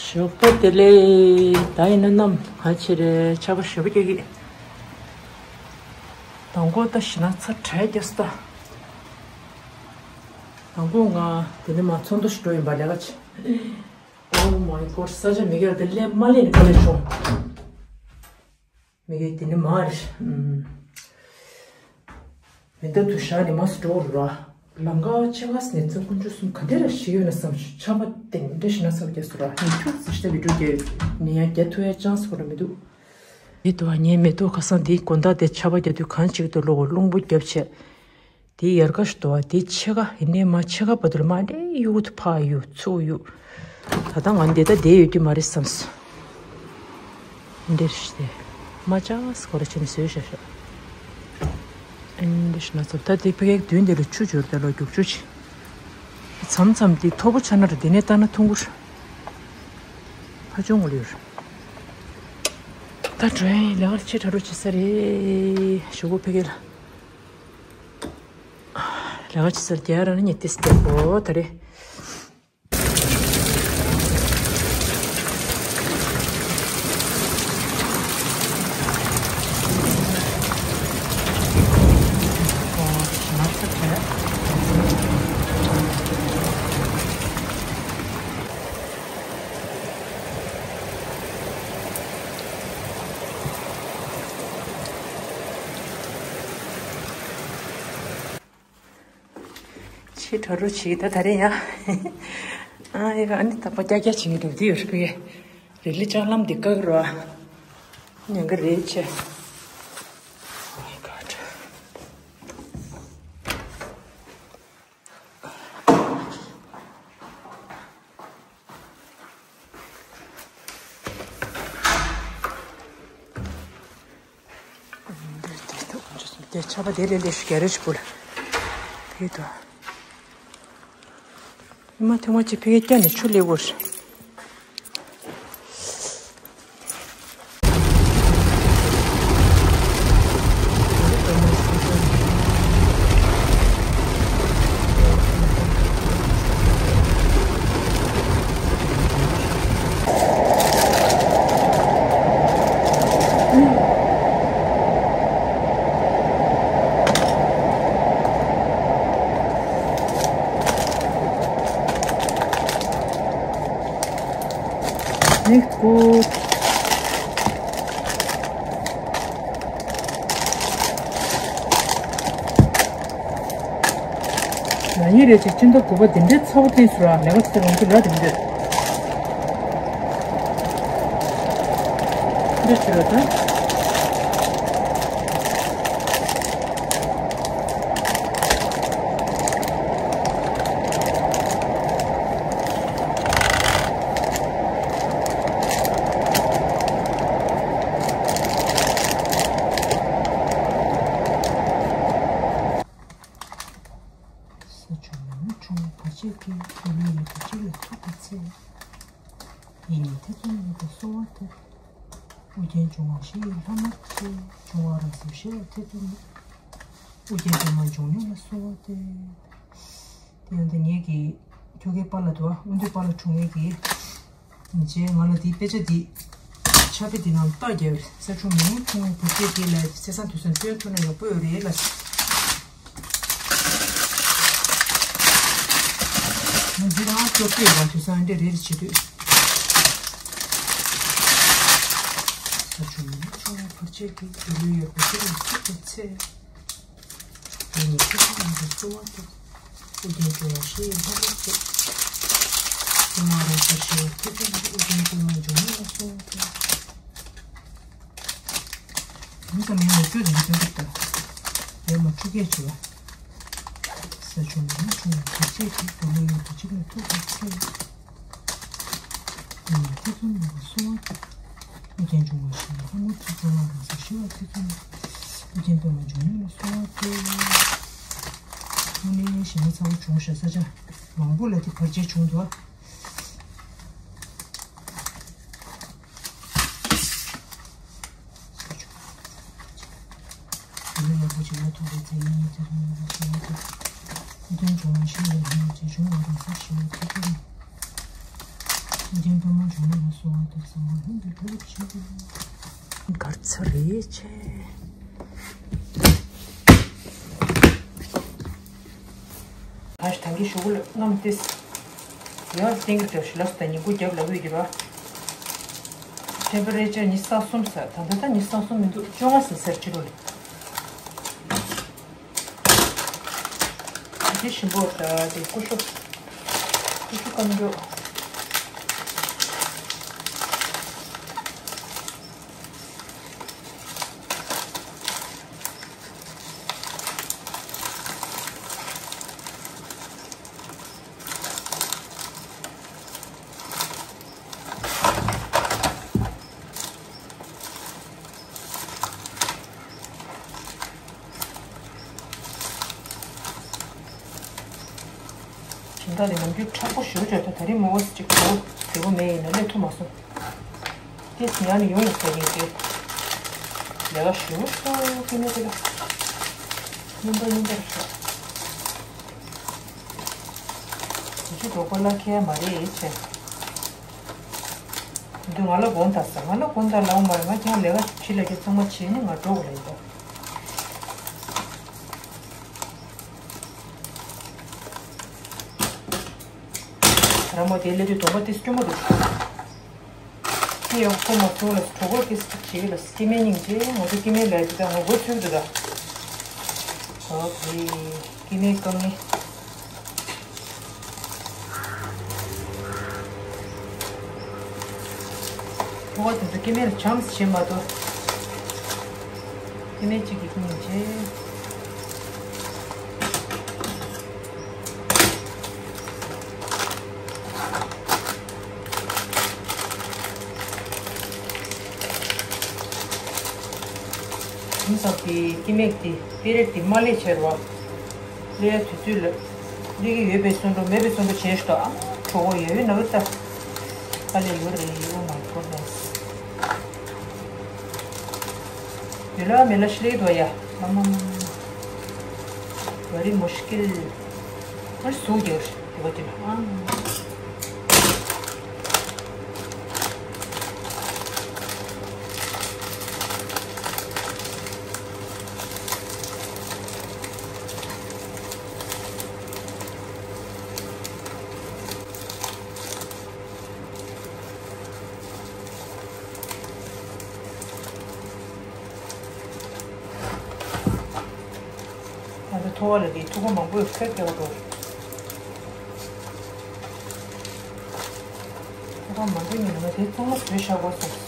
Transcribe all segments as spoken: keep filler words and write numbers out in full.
ཞོགས་པ་བདེ་ལེགས། ད་ཡིན་ན་ནམ་ང་ཆེ་རེ་ཆར་པ་ཞེ་པོ་རྒྱག་གི། དང་པོ་ད་ཞི་ན་ཚ་དྲོད་རྒྱག་སྟ། དང་པོ་ང་དེ་ནས་མ་ཚོན་མདོག་ཞིག་འགྲོ་ཡིན་པ་ལས་ཀ་ཆེ། Oh my God, ས་ཆ་མི་སྒེར་དེ་ལས་མ་ལས་ནི་དཀའ་ལས་བྱུང་། མི་སྒེར་དེ་ནི་མ་རེད། མི་འདའ་དུ་ཞག་ནི་མ་སུ་འགྲོ་རུ་ར། ལང་ཀ་ཆེ་ཁ་སི་ནས་ཚོ་དཀོན་མཆོག་གསུམ་ག་འདྲ་ར་ཞིག་ཡོད་ན་བསམ་ཞུ་ཆ་མ་དེ་འདྲ་ཞིག་ན་བསམ་རྒྱ་སུ་ར། ཡིན་ཁྱུག་ཙི་ཞིག་བི་ཌིའོ་རྒྱ་ནི་ཡང་རྒྱ་ཐུ་ཡ་ཅང་སི་གོ་ར་མི་འདུག་མི་འདུག་ངའི་མེ་ཏོག་ཁ་སང་དེའི་དགོན་བདག་དེ་ཆ་པ་རྒྱ་དུས་གང་ཅིག་ཏུ་ལོག་རླུང་བུ་རྒྱབ་བྱས། དེའི་ཡར་ཀ་ཞུ་དོ་བ་དེའི་ཕྱེད་ཀ་ཡིན་ནའི་མ་ཕྱེད་ཀ་བར་དུ་ལ་མ་འདྲེ་གཡུག་ཐུ་ཕ་གཡུག་ཚུགས་གཡུག་ད་ལྟ་ང་འདི་ལྟ་བསྡད་ཡོད་རྒྱུ་མ་རེད་བསམས། འདིར་ཞུ་དེ་མ་ཅག་སི་གོ་ར་ཆེ་ནས་བཟོས་བཞག་ཤག་འདི་ཞུ་ན་ཚབ་ད་དེ་ཕ་གའི་མདུན་འདི་ལ་ཆུ་འབྱོར་དེ་ལོ་རྒྱུག་ཆུ་ཆེ། མཚམས་མཚམས་དེ་མཐོ་པོ་ཆགས་ན་ར་དེ་ནས་ལྟ་ན་ཐུང་གུར་ཕ་ཆུང་ངུ་ལུར། ད་དྲོན་ལས་ཀར་ཆེ་དྲ་རུ་ཆེ་ས་རེད་ཞུ་གོ་ཕ་གའི་ལ། ལས་ཀ་ཆེ་སར་རྒྱ་ར་ནི་ཉེ་ཏིས་ཏེ་གོ་ད་རེ། ཆེ་དྲ་རུ་ཆེ་ད་ད་རེ་ཡ། ཨ་ཡ་ཨ་ནི་ད་པ་རྒྱ་རྒྱ་ཆེ་ངེ་འགྲོ་དུས་ཡོད་རེད་པས། རི་ལི་ལྕགས་ལམ་འདི་བཀག་རོ། ཉན་གི་རེད་ཆེ། Oh my God. དེ་ཆ་པ་དེ་ལས་ལས་ཤིག་ག་རེ་ཞིག་པོ་ལ་ཕེ་ཏོ། ཉི་མ་ཐེངས་མ་གཅིག་ཕེ་ཀ་སྐྱ་ནས་ཆུ་ལས་བོར། Next book. ང་ཡི་རེ་ཅིག་ཅི་འདྲ་དགུ་པ་འདི་འདྲའི་ཚ་བོ་བསྟན་སུ་ར་ལས་ཀ་ཚེ་རང་ཚུ་ར་དེ་འདྲ། འདྲ་ཆུ་ར་དང་། ས་ཆུ་མི་མི་ཁྲོ་བོ་བར་ཆད་ཀྱི་སྐུ་ལུས་ཡོད་པའི་ཕྱིར་ལ་ཐུག་པའི་ཚེ། ཡིད་གཉིས་ཐེ་ཚོམ་མེད་པར་གསོལ་བ་འདེབས། ཨོ་རྒྱན་འབྱུང་བ་བཞི་ཡི་ལྷ་མོར་གྱུར། འབྱུང་བ་རང་སེམས་ཤེས་པ་ཐེ་ཚོམ་མེད། ཨོ་རྒྱན་པདྨ་འབྱུང་གནས་ལ་གསོལ་བ་འདེབས། དེ་ཡང་དེ་ངེད་ཀྱི་ཁྱོ་གའི་པཱ་ལགས་འདུག་ཨ། དབོན་སྟོད་པཱ་ལགས་འཁྲུངས་ཡས་ཀྱི། རྗེས་ང་ལ་འདིའི་དཔེ་ཆ་འདི་ཆ་དཔེ་འདི་ནང་རྟགས་རྒྱབ་ས་ཆུང་མི་ཁུང་བའི་བུ་སྐྱེས་དེ་ལ་ཚེས་བཟང་དུས་བཟང་སྟོན་ཐུབ་ན་ཡག་པོ་ཡོད་རེད་ལ། ང་འདི་རང་སྐྱོ་སྐྱོ་ཡོད་པ་དུས་བཟང་འདྲ་རེད་བྱེད་དུས། ས་ཆུང་མི་ཁུང་བའི་བུ་སྐྱེས་དེ་དུས་ལུས་ཡོད་པའི་སྐྱེས་ལ་ཐུག་པའི་ཚེ། དེ་ནི་ཁྱེད་ཚོ་རང་གི་གསོལ་བ་འདེབས། ཨོ་རྒྱན་འབྱུང་བ་བཞི་ཡི་ལྷ་མོར་གྱུར། ཨོ་མ་རང་སར་ཞི་བ་ཐུགས་རྗེ་ཆེ། ཨོ་རྒྱན་པདྨ་འབྱུང་གནས་ལ་གསོལ་བ་འདེབས། མི་ཚང་མའི་ངོ་སྤྲོད་དང་མཐུན་གྱི་ལྟ། ཡར་མར་འཁྲུག་སྐད་བྱེད་པ། ས་ཆུང་མི་ཁྲོ་བོ་བར་ཆད་ཀྱི་དུག་ལོག་ཡོད་པ་གཅིག་ལ་ཐུག་པའི་ཚེ། ཡིད་གཉིས་ཐེ་ཚོམ་མེད་པར་གསོལ་བ་འདེབས། ཨོ་རྒྱན་འབྱུང་བ་བཞི་ཡི་ལྷ་མོར་གྱུར། འབྱུང་བ་རང་སར་ཞི་བ་ཐུགས་རྗེ་ཆེ། ཨོ་རྒྱན་པདྨ་འབྱུང་གནས་ལ་གསོལ་བ་འདེབས། དངོས་གནས་ཞི་ན་ཚ་བོ་བྱུང་ཤག་ས་ཆ་མང་པོ་ལ་དེ་བར་ཆད་བྱུང་འདུག་ཨ། ཡིན་ན་ཡག་པོ་ཅིག་ལ་ཐུག་པའི་ཚེ་ཡིན་ནས་དེ་རིང་ནས་ཞི་བ་དེ། ཨོ་རྒྱན་འབྱུང་བ་བཞི་ཡི་ལྷ་མོར་གྱུར། འབྱུང་བ་རང་སར་ཞི་བ་ཐུགས་རྗེ་ཆེ། རྒྱན་པ་མ་འགྲོ་ན་ལ་སོ་བ་དུ་ཟ་བ་ཧིན་དུ་ཐུག་ཆེ་གི། གར་ཚ་རེ་ཆེ། ཨ་ཞི་ཐང་གི་ཞུ་གུ་ལ་རྔམ་ཏེས། ཡ་སྟེང་གི་དེ་ཞི་ལ་སུ་ད་ཉིན་གུ་རྒྱབ་ལ་བུད་ཀྱི་ར། ཊེམ་པ་རེ་ཅར་ཉི་ཤུ་རྩ་གསུམ་ས་ད་ད་ད་ཉི་ཤུ་རྩ་གསུམ་མི་འདུག་བཅོ་ལྔ་ཟིན་སར་ཕྱི་རུ་ལ། དེ་ཞིམ་པོ་ད་དེ་ཀུ་ཤུ། ཀུ་ཤུ་སྐམ་འགྲོ། སྦྱིན་བདག་དེ་ནམ་རྒྱུན་མཁྲེགས་པོ་ཞེ་པོ་ཅིག་ད་ད་རིང་མོ་ཅིག་གོ་བདེ་པོ་མེད་ཡིན་ན་སླེབས་ཐུབ་མ་སོང་། ཏིས་ཉ་ནི་ཡོང་ཡོང་ཟེར་ཡིན་ཏེ། ལས་ཀ་ཞུ་སོ་ཀི་མེད་དེ་ལ། སྙིང་པོ་སྙིང་པོར་ཤོག་དེ་ཆུ་གྲོགས་པོ་ལ་ཁྱད་མ་རེད་ཆེ། འདི་ང་ལ་དགོངས་དག་ཟེར་ང་ལ་དགོངས་དག་ལའོ་མ་རེད། ང་ཀྱང་ལས་ཀ་ཕྱི་ལ་ཀྱི་གཙང་མ་བྱས་ནི་ང་འགྲོ་དགོས་ལ་ཡིན་ད། ར་མོ་དེ་ལས་དུས་གདོང་པ་དེ་སྐྱོ་མོ་འདུག་ཁྱི་ཡང་ཁོ་མ་སོང་ལ་གྲོགས་པོ་དེ་སྐྱིད་ལ་སྐྱེ་དམན་སྙིང་རྗེ། ང་ཚོ་སྐྱེ་དམན་ལ་དེ་དག་ང་དགོས་ཚུལ་འདུག་ད། ཨོ་ཁེ། སྐྱེ་དམན་དཀའ་ངལ། ཁོ་བ་དེ་ཚོ་སྐྱེ་དམན་ལ་བྱམས་བྱེད་མ་གཏོགས། སྐྱེ་དམན་གཅིག་གི་སྙིང་རྗེ། ཡིན་ཙང་དེ་སྐྱེ་དམན་དེ་པེ་རེད་དེ་མ་ལས་ཆེར་བ། ལས་དུས་ཚོད་ལ་ལས་ཀྱི་ཡོད་པའི་བསམ་བློ་མེད་པའི་བསམ་བློ་བྱས་ཤོག་ཨ་མ་གྲོགས་པོ་ཡོད་ཡོད་ན་བུ་ད། ཨ་ལས་ཡོད་རེད། Oh my goodness. ཡོད་ལ་མེད་ལ་ཤི་ལེགས་དོ་ཡ། ཨ་མ་མ་མ། Very مشکل. ཨ་སུ་རྒྱག་རྒྱག་གི་ཨ། ང་ཚོ་ཐོ་བ་ལ་དེའི་ཐུག་པ་མང་པོས་ཁྱེར་སྐྱེལ་བ་འགྲོ། ཐུག་པ་མང་པོའི་ཉིན་ལ་དེ་གཙང་མ་བཟོས་བཞག་དགོས་སོང་།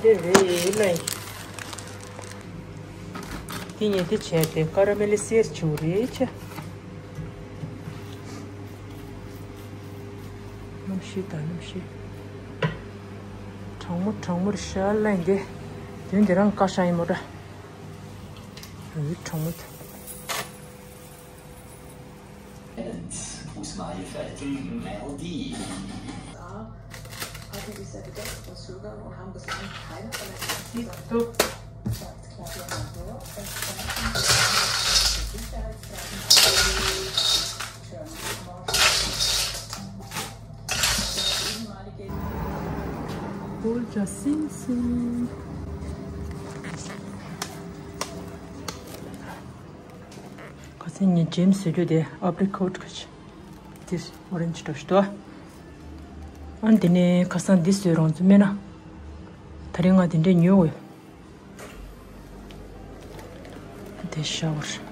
འདི་རེད་ལ། དེ་ཉིད་དེ་བྱས་ཏེ་ཀ་ར་མེ་ལི་སེར་བྱུག་རེད་ཆེ། སྣུམ་ཤེས་དང་སྣུམ་ཤེས། གྲང་མོ་གྲང་མོར་ཤ་ལན་དེ། དོན་དེ་རང་ཀ་ཤ་ཡིན་མོ་འདྲ། འུ་གྲང་མོ་དེ། Whose Mario Felten Melody? Hatten die Sekretariat von Zugang und haben bislang keine Verletzungen. Cool, just sing, sing. ཁ་སང་ངས་ཇེམ་བཟོ་རྒྱུ་དེ་ཨབ་རི་ཀོཊ་ག་ཅི། དེ་ཨོ་རེན་ཇི་འདྲ་ཞིག་འདུག་ཨ་འདི་ནས་ཁ་སང་འདི་བཟོས་རང་ཚོ་སྨན་ན། ད་རིང་ང་དེ་འདྲས་ཉོས་འོས། དེ་ཤ་བར།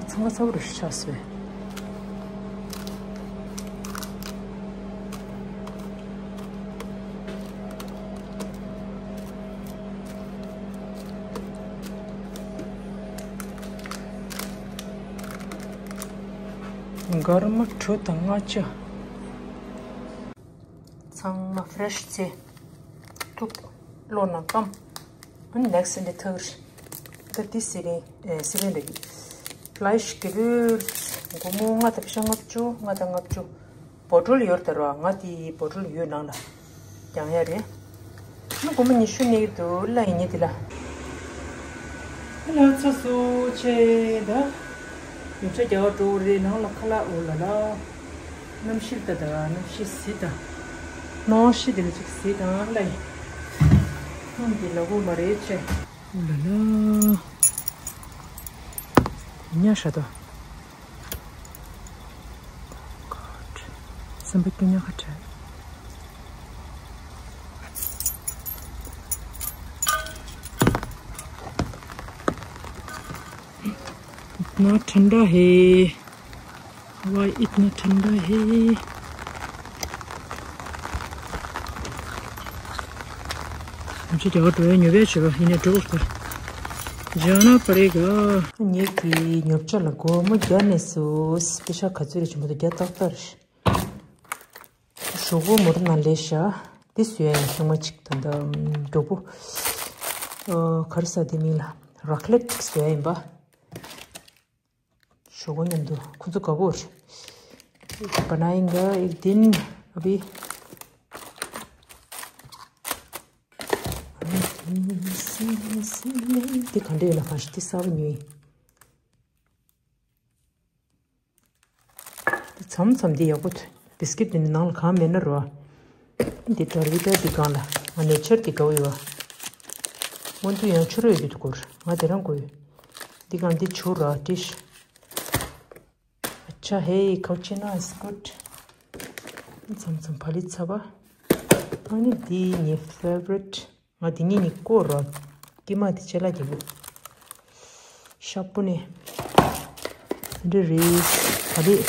ཚང་མ་ཚ་བོ་རུ་ཆགས་སོང་། སྒོར་མོ་དྲུག་དང་ལྔ་བཅུ། ཚང་མ་ཕི་རེ་ཤི་ཚེ་ཐུག་བློ་ན་སྐམ། ཨ་ནི་ནེག་སི་འདི་ཐག་རེད། ད་འདི་སི་རིང་ཨེ་སི་རིང་རེད། ཕི་ལེ་ཤི་གི་ལུས་སྒོར་མོ་ལྔ་དང་ཤ་ལྔ་བཅུ་ལྔ་དང་ལྔ་བཅུ། བོ་ཊོལ་ཡོད་ད་ར་ང་དེ་བོ་ཊོལ་ཡོད་ནང་ལ་རྒྱང་ཡ་རེད། ཨ་ནི་སྒོར་མོ་ཉི་ཤུ་ནི་འདུག་ལ་ཡིན་ནི་དེ་ལ། ལ་ཚ་སུ་ཆེ་ད། ཉོ་ཆ་རྒྱག་འགྲོ་རེད་ནང་ལ་ཁ་ལག་འོ་ལ་ལ། གནམ་གཤིས་ད་ད་གནམ་གཤིས་གཟི་ད། གནམ་གཤིས་དེ་ལ་ཅིག་གཟི་དང་ལ་ཡིན། ཁོང་གི་ལ་འོ་མ་རེད་ཆེ། འོ་ལ་ལ། ཉ་ཧྲ་ད། སེམས་པ་སྐྱོ་ཉག་ཁ་བྲལ། इतना ठंडा है। हवा इतना ठंडा है। ང་ཚོ་རྒྱ་གར་འགྲོ་ཡ་ཉོ་བའི་བྱེད་པ་ཡིན་ནས་འགྲོ་དགོས་ཀྱི། जाना पड़ेगा། ངེད་ཀྱི་ཉོ་ཆ་ལ་སྒོར་མོ་བརྒྱ་ནས་སུ་པེ་ཤ་ག་ཚོད་རེད་བྱུང་མ་གཏོགས་བརྒྱ་ཏག་ཏག་རེད། ཞོག་པོ་མོ་ར་ནང་ལས་ཤ་འདི་བཟོས་ཡ་ཡིན་ཤོག་མ་གཅིག་ད་ལྟ་མགྱོགས་པོ། ཨ་ག་རེ་ཟ་འདི་མིང་ལ་ར་ཀ་ལེཊ་གཅིག་བཟོས་ཡ་ཡིན་པ། ཞོག་པོ་མཉམ་དུ་ཁོ་ཚོ་དགའ་པོ་རེད། बनाएंगे एक दिन अभी। འདི་ག་འདྲ་ཡོད་ན་གང་ཞིག་འདི་གསར་པ་ཉོས་ཡིན། འདི་མཚམས་མཚམས་འདི་ཡག་པོ་འདུག་བི་སི་ཀིཊ་འདི་ནི་ནང་ལ་གང་མེད་ན་རོ། འདི་དྲ་རིག་དྲ་འདི་སྒང་ལ་ང་ནེ་ཆར་འདི་དགའ་བོ་ཡོད་བ། སྔོན་དུ་ཡང་ཕྱི་རོལ་ཡོད་རྒྱུ་འདུག་གོ་ང་དེ་རང་དགོས་ཡོད། འདི་སྒང་འདི་བྱུག་ར་ཏིཤ། अच्छा है, काउचिना is good. མཚམས་མཚམས་བག་ལེབ་ཚ་བ། ཨ་ནི་འདི་ངའི་ཕེ་ཝ་རིཊ། ང་འདི་གཉིས་ནི་སྐོར་རོ། ཀི་མ་འདི་ཆེ་ལ་རྒྱལ་པོ། ཤ་པོ་ནི། འདི་རེད། བག་ལེབ།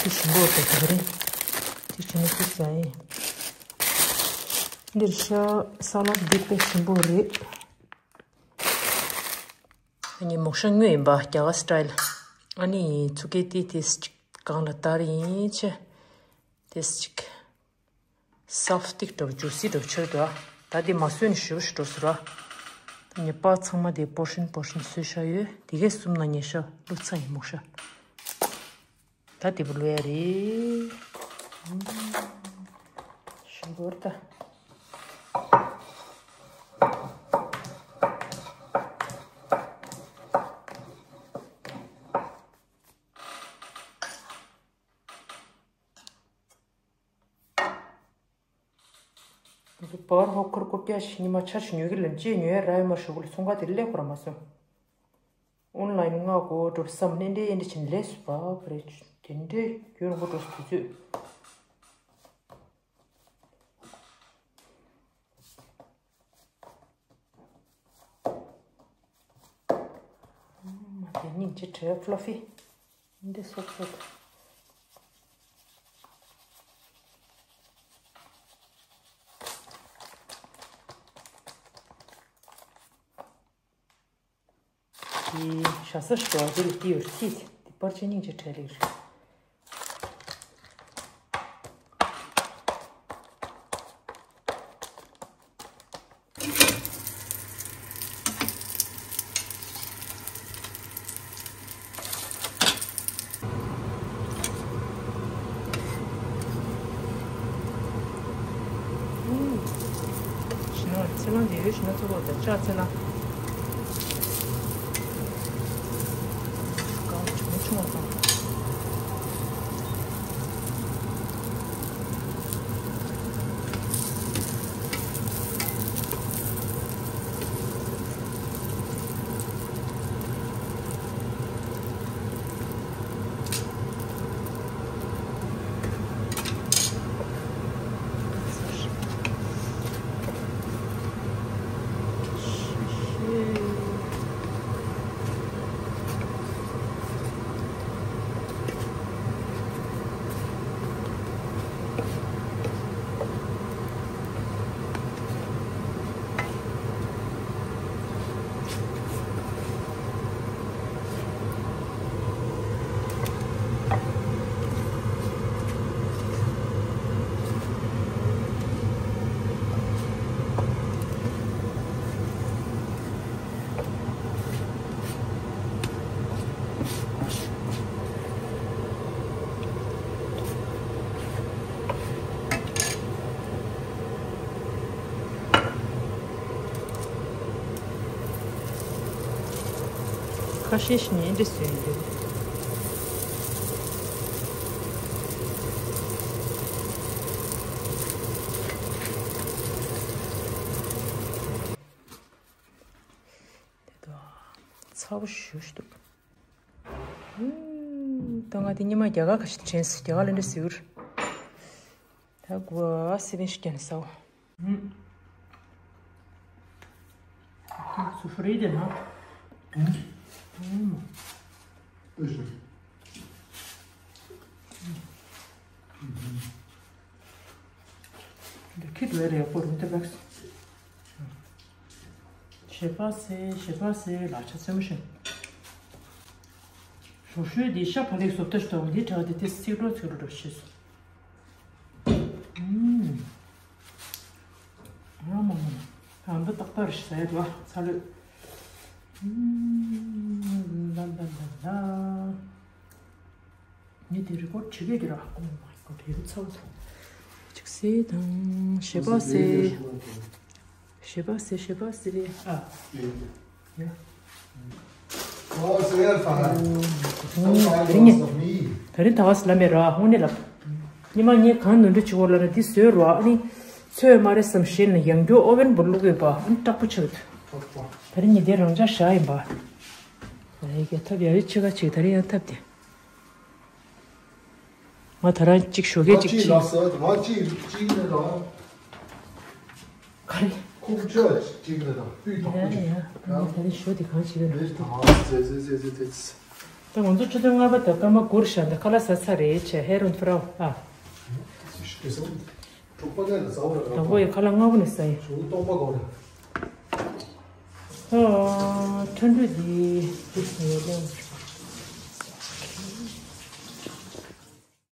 འདི་ཞིམ་པོ་རེད་ད་ག་རེ། འདི་བྱས་ན་འདི་ཟ་ཡིན། འདིར་ཤ་ས་ལད་འདི་དཔེ་ཞིམ་པོ་རེད། ཨ་ནི་མོག་ཤ་དངོས་ཡིན་པ་རྒྱ་གར་སི་ཊལ། ཨ་ནི་ཚུ་གེ་ཏི་ཏེས་ཅིག་གང་ལ་ལྟར་ཡིན་ཆེ། ཏེས་ཅིག་སོཕ་ཊི་འདྲ་བོ་ཇུ་སི་འདྲ་བོ་ཆེར་འདུག་ད་དེ་མ་བཟོས་ནས་ཞུ་ཞུ་འགྲོ་སོ་ར། ད་ངས་པ་ཚང་མ་དེ་པོར་ཤན་པོར་ཤན་བཟོས་བཞག་ཡོད། དེ་གས་གསུམ་ན་ངས་ཤ་བླུགས་ཚར་ཡིན་མོག་ཤ། ད་དེ་བུ་ལོས་རེད། ཞིམ་པོར་ད། ང་ཚོ་པར་ཧོ་ཁར་ཀོ་པྱ་ཞིག་ཉི་མ་ཆར་ཞིག་ཉོ་གི་ལ་ཅེས་ཉོ་ཡ་ར་ཡ་མ་ཞུ་གུ་ལ་ཚོང་ཁ་དེ་ལས་ཁོ་ར་མ་སོང་། ཨོན་ལ་ཡིན་ང་གོ་འགྲོ་བསམ་ནས་འདྲེ་ཡིན་འདྲེ་ཆེན་ལས་སུ་བབ་རེད་དེ་འདྲེ་ཡོད་རུང་གོ་འགྲོ་སུ་དུས་ཚོད། མ་དེ་སྙིང་རྗེ་བྲལ་ཕློ་ཕི། འདི་སོབ་སོབ། དེ་ཞྭ་ས་ཞོ་དེ་ལ་སྐྱེས་ཡོད་རེད། དེ་པར་ཆས་སྙིང་རྗེ་བྲལ་ལེ་རེད། ཞི་ན་ཚི་ལང་དེ་ཡོད་ཞི་ན་ཚོ་བོ་དང་ལྕགས་ཚི་ལང་། གང་བྱུང་བྱུང་བ་དང་། ཤེས་ཤིག་ཉན་འདྲི་སུ་ཡིན་འདུག་དེ་དག་ཚ་བོ་ཞུ་ཞུ་འདུག་ད་ང་དེ་ཉི་མ་རྒྱ་གར་ཁ་ཤས་དྲན་སོང་། རྒྱ་གར་ལ་འདྲ་ཟེར། ད་གོ་སི་པན་ཞིག་ཀྱང་ཟའོ། ཨུམ། སུ་ཧྲི་དེ་ན། ཨུམ། ཨུམ། འདི་ཁྱི་འདྲ་རེད་པོ་རུང་དེ་བེག་ཞེ་པ་སེ་ཞེ་པ་སེ་ལ་ཆ་ཚོད་མ་ཤེས། ཞོ་ཤོས་འདི་ཤ་བག་ལེབ་བཟོ་ལྟ་ཞིག་དང་འདི་དྲག་དེ་དེ་ཚིག་འགྲོ་ཚིག་འགྲོ་འགྲོ་ཤེས་སོང་། ཨུམ། ཨ་མ་མ་མ། ཨ་འདི་ཏག་ཏག་རེད་ཟེར་ལ་ཚ་ལོས། ཨུམ། ལ་ལ་ལ་ལ། ངས་དེ་རི་ཀོཌ་བྱེད་ཀྱི་ར། Oh my God, ཡོད་ཚ་བ་ཚ། ཅིག་སེ་དང་ཞེ་པ་སེ། ཞེ་པ་སེ་ཞེ་པ་སེ། ཨ། ཡ། ཨོ་སེ་ཡར་ཧྥ་ཧན། ད་རིང་ད་བ་སི་ལ་མེ་ར་ཧོང་ནེ་ལབ། ཉི་མ་ངས་གང་ནོར་འཁྲུལ་བྱེད་འོ་ལ་ན་འདི་བཟོས་རོགས། ཨ་ནི་ཚོས་མ་རེད་བསམ་ཞེས་ནས་ཡང་བསྐྱར་ཨོ་ཝེན་པོ་བླུགས་ཡོད་པ། ཨ་ནི་སྐྲག་པོ་ཆགས་འདུག་ད་རིང་ཉི་ཟླའི་རང་འཇགས་ཞག་ཡིན་པ། ཨེ་གེ་ཐབས་ཡག་ཡོད་ཆེ་ག་ཅིག་ད་རིང་ཡང་ཐབས་དེ། ང་ད་རང་གཅིག་ཞོགས་ཀས་ང་གཅིག་གཅིག་ལབ་ཟེར། ང་གཅིག་གཅིག་ནས་རང་ག་རེ། ཁུག་ཅོ་གཅིག་ནས་རང་སྤུས་དག་པོ་ཡ་ཅིག་ཡ། ང་ད་རིང་ཞོ་དེ་གང་བྱེད་ཀྱི་རེད། ད་ང་ཟེ་ཟེ་ཟེ་ཟེ་ཟེ། ད་ང་ཚོ་ཆུ་ཚོད་ལྔ་པ་དང་སྐར་མ་དགུར་བཞག་འདི་ཁ་ལག་ཟ་ཚར་རེད་བྱས། ཧེ་རུན་ཕུ་རའོ་ཨ། དྲུག་པ་ནས་ཟ་བ་རེད། དང་པོ་ཡི་ཁ་ལག་ལྔ་པོ་ནས་ཟ་ཡི། ཞོ་སྟོང་པ་གོ་རེད། ཨ། ཁྲ་འགྲོས་འདི་འདི་ངོ་ལེན།